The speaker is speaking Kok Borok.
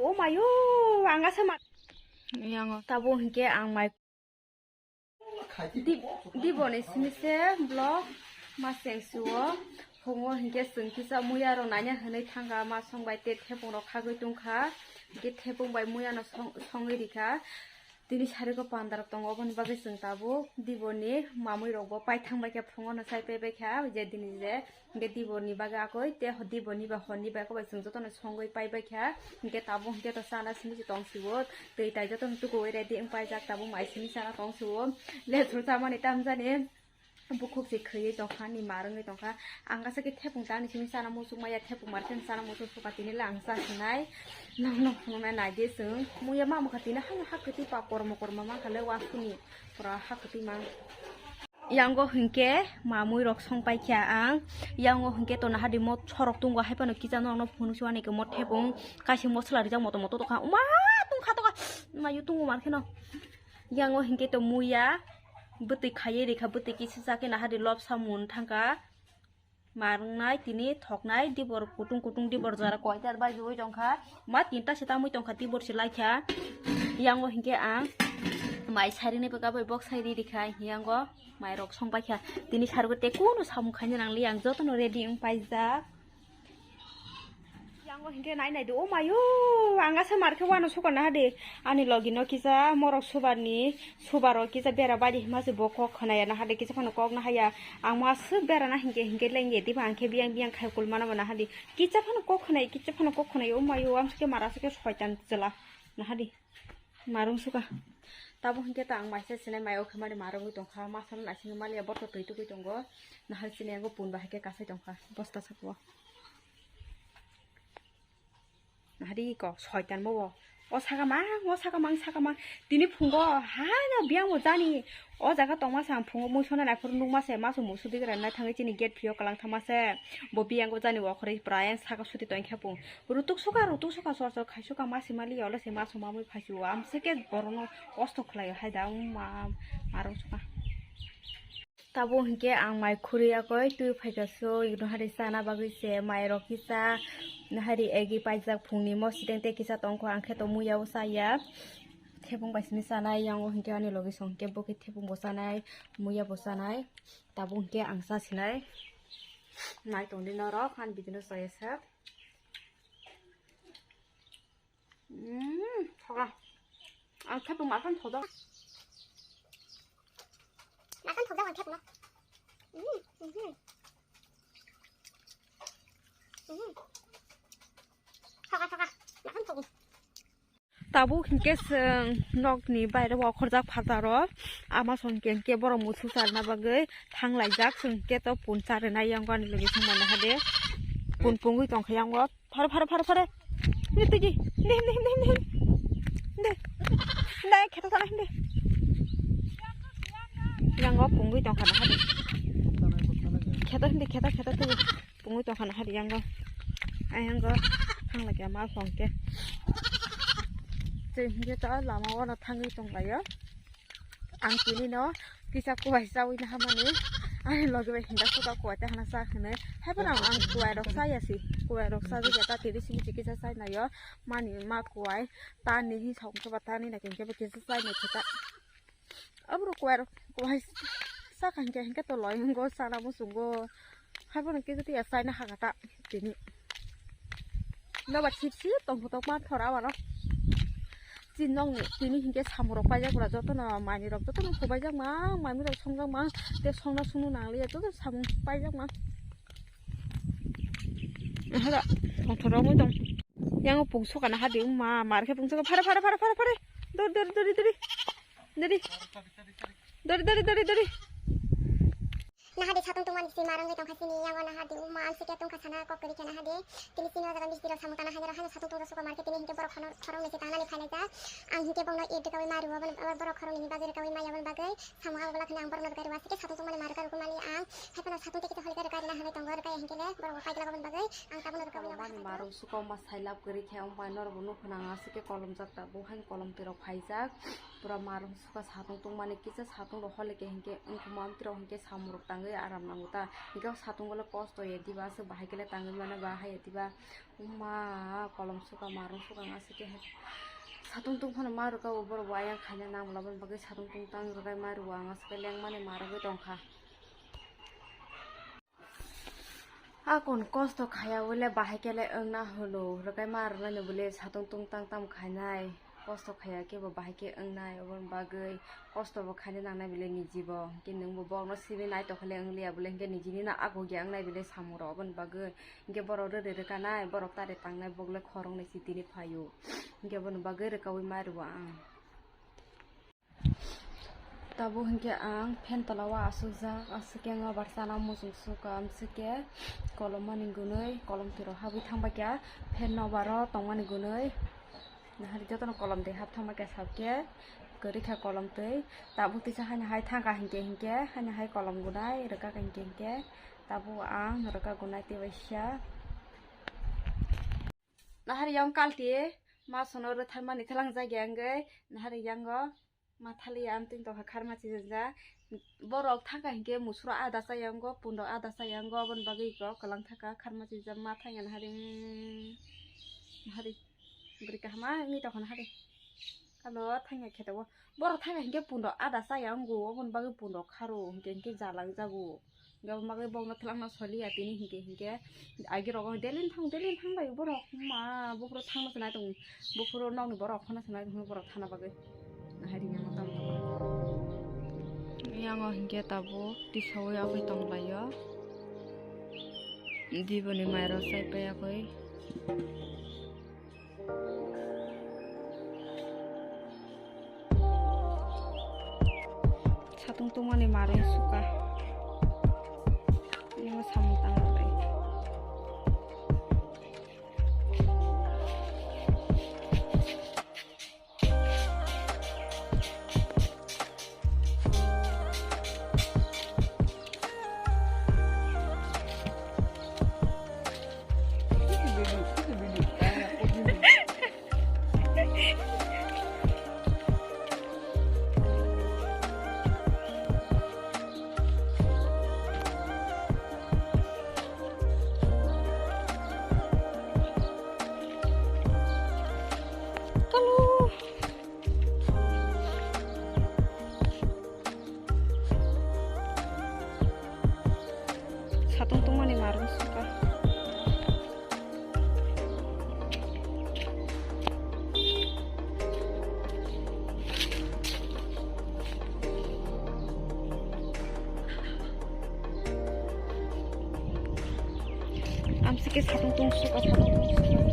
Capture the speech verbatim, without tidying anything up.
O mayo, ang asa ma. Yango. Tabo hinkhe ang mai. Dib-, diboni simi se vlog ma cheng suo. Phungo hinkhe chwng kisa muya rok naina hinwi thangkha, ma song bai te thepung rok khagwi tongkha. Hinkhe thepung bai muya no song-, songwi rikha. Tini sariko panda rok tongo, oboni bagwi chwng tabuk diboni mamui rok bo paithang bai kha, phungo no sai pai bai kha, je dini je. Hinkhe diboni bagwi akoi te ho-, diboni ba horni bai kok bai chwng jotono songwi pai bai kha. Hinkhe tabuk hinkhe to chana simi se tong sio. Twi tai jotono tukuwi ready wng paijak, tabuk mai simi chana tong sio. Lethro chamani tamjani bukhuk se khaiwi tongkha, ni ma rwngwi tongkha. Ang asa khe thepung tani simi chana muchuk maya, thepung mar khe chana muchuk suka tini le ang cha sinai. Nong nong phunuknai nai di chwng. Muya ma mukha tini hano ha kwtwi pa kormo kormo mankha le wasuni pura ha kwtwi mang. Yango hinkhe mamui rok song paikha ang. Yango hinkhe to nahadi mo sorok tungo, hai phano kisa norokno phunuk suani khe mo thepung kaisa mosla rijak moto moto tongkha. Uma tongkha tongkha. Mayu tungo mar kheno. Yango hinkhe to muya bwtwi khaiwi rikha, bwtwi kisa chakhe nahadi lobsa mun thangkha. Marwngnai tini thoknai dibor kutung kutung dibor jora koitar bai jugui tongkha. Ma tinta se tamui tongkha dibor se laikha. Yango hinkhe ang mai sarini bwkha bai bok sai ri rikha. Yango mai rok song paikha. Tini sargo te kunu samung khaina nangli, ang jotono ready wng paijak. Yango hinkhe nai nai di, o mayo, ang asa mar khe wano suka nahadi. Ani logi no kisa morok subarni, subaro kisa bera badi hima se bo kok khwnaya nahadi, kisa phano kok nahaya. Ang ma aswk bera na hinkhe hinkhe lengye diba, ang khe biyang biyang khai kulmano bo nahadi. Kisa phano kok khwnai, kisa phano kok khwnai, o mayo, amsike mara aswk khe soitan chwla nahadi. Marung suka. Tabo hinkhe ta ang maisa sinai mayo khe mani marungwi tongkha, masano naisingwi maliya, boto twi tugwi tongo. Nahai sini yango pun bahai khe kasai tongkha, bosta saka o. Nahadi ko, soitan mo bo. O saka mang, o saka mang, saka mang. Tini phungo, ha, na biyang mo jani. O jaga tongma se ang phungo mui sona naiphuru nukma se, maso musu bigra nai thangwi chini gate phio kalang thangma se. Bo biyang o jani okhoroi prai ang saka suti tongkhe phung. Rutuk suka, rutuk suka, sor sor khai suka, masi mali ole se maso mamui phai suo. Amse ke borono kosto khlai hai da, um, ma, marung suka. Tabuk hinkhe ang mai khurui yakoi twi phaikha so, ino hari chana bagwi se mai rok kisa, hari egi paijak phungni mo siteng tei kisa tongkho, ang khe to muya o chaya. Thepung bai sini chanai, yango hinkhe ani logi song hinkhe bo khe thepung bo chanai, muya bo chanai. Tabuk hinkhe ang cha sinai. Nai tongdi norok, ani video no chaya sak. Mm, thoga. Ang khe tong ma khan thoda. Ma khan thoda ang khe tong. Mm, mhm. Mhm. Thoga, thoga. Ma khan thogo. Tabuk hinkhe chwng nokni baire o okhorjak phataro ama song hinkhe borok musu charna bagwi thanglaijak, chwng hinkhe to pun charinai yango ani logi thangmani hade pun pungwi tongkha yango. Phare, phare, phare, phare. Hindi, hindi, hindi, hindi, hindi, hindi. Hindi. Hindi, kheto sana hindi. Yango pungwi tongkha na hadi. Kheto hindi, kheto, kheto, kheto. Pungwi tongkha na hadi yango. Ayango. Thang lagi ama song ke. Tei hindi to lama o no thangwi tonglaio. Ang tini no kisa kuwai chawi na hamani. Ani logi bai hinda suka kuwai ta hana sa hwnwi. Hai phano ang kuwai rok chaya si. Kuwai rok chawi ya ta tini simi kisa chai naio. Mani ma kuwai ta ni hi song khe ba ta ni na khe ba kisa chai nai khe ta. Abro kuwai rok kuwai sa kha hinkhe hinkhe to loi hingo sana muchungo. Hai phano kisa tiya chai na ha kha ta tini. Nobar sip sip tong phutok ma thora waro. Chin nong ni tini hinkhe samung rok paijak pura jotono manwi rok jotono hubaijak mang, manwi rok songjak mang, tei songna sunu nangliya joto samung paijak mang. Aha da, tong thora wngwi tong. Yango pung sokana hadi wngma, mar khe pung soka, phare, phare, phare, phare, phare. Dori, dori, dori, dori. Dori. Dori, dori, dori, dori. Nahadi satung tungmani si marangwi tongkha sini yango nahadi uma amsike tungkha sana kok kwrwi khe nahadi. Tini sini o jaga mistiri rok samung tana haino haino satung tungjasoka market tini hinkhe borok khoroknwi se tangnani phainai jak. Ang hinkhe bono e rwkawi ma rwo borok khoroknwi ni bagwi rwkawi maya boni bagwi samung abo bwlak hwnwi ang borokno rwkai rwo asike satung tungmani ma rwkai rwkhe mani ang. Hai phano satung tei kisa holi khe rwkai rwna hwnwi tongo rwkai hinkhe le borok bo paidla boni bagwi ang tabukno rwkawi. Mani marung suka ma sailab kwrwi khe wngma norok bo nukho nang asike kolom jak tabuk haino kolom twi rok phaijak pura marung suka satung tungmani kisa satung rok holi khe hinkhe wngkha mamtwi rok hinkhe samung rok tangwi. Aram nango ta. Hingke o satung bole kosto ya diba, aswk bahai kele tangwi mano ba hai ya diba. Uma kolom suka, marung suka, aswk ke. Satung tung phano ma rwka, o borok bo ayang khaina nang bwla, boni bagwi satung tung tang rwkha, ma rwo ang, aswk ke lengmani ma rwgwi tongkha. Akon kosto khaya wile bahai kele wngna hwlo, rwkai ma rwnai no bole satung tung tang tam khainai. Kosto khaya khe bo bahai khe wngnai, oboni bagwi kosto bo khaina nangnai bile niji bo. Hwnkhe nwng bo bokno simi naitokhle wngliya bole, hwnkhe nijini no agogya wngnai bile samung rok, oboni bagwi. Hwnkhe borok rwrwi rwkanai, borok tari tangnai, bokle khoroknwi si tini phaio. Hwnkhe oboni bagwi rwkaui ma rwo ang. Tabuk hwnkhe ang fan tola o asukjak, aswk khe ang o barsa no muchung sukha, amswk khe kolom mani gwnwi kolom twi rok habwi thangbai kha, fan no baro tongmani gwnwi. Nahari jotono kolom twi hap thangbai kha, sap khe kwrwi kha kolom twi. Tabuk tisa haino hai thangkha hinkhe hinkhe haino hai kolom gwnai rwkha hinkhe hinkhe tabuk ang rwkha gwnai tei waisa. Nahari yang kalti masono rwtharmani thalang jagya wngwi nahari yango. Mathali amtwing tongkha kharma chijak. Borok thangkha hinkhe musuro ada chaya wngo, pundok ada chaya wngo, aboni bagwi kok kwlang thangkha kharma chijak ma thangya nahari, mm, nahari bwrwi kaham wngwi tongkha nahari. Kalo thangya kheto o borok thangkha hinkhe pundok ada chaya wngo, aboni bagwi pundok kharo hinkhe hinkhe jalang jago. Gabon bagwi bokno twlangno soliya tini hinkhe hinkhe agi rogo delin thang delin thang bai borok ma buphuru thangna sanai tong buphuru nokni borok khona sanai tong borok thana bagwi nahari yango tamo yango hinkhe tabuk tisaui abui tonglaio diboni mairok chaipai akoi. Satung tungmani marung suka. Ini mah samung tang lai. Satung tungmani marung suka. Amsike satung tung suka, satung tung suka.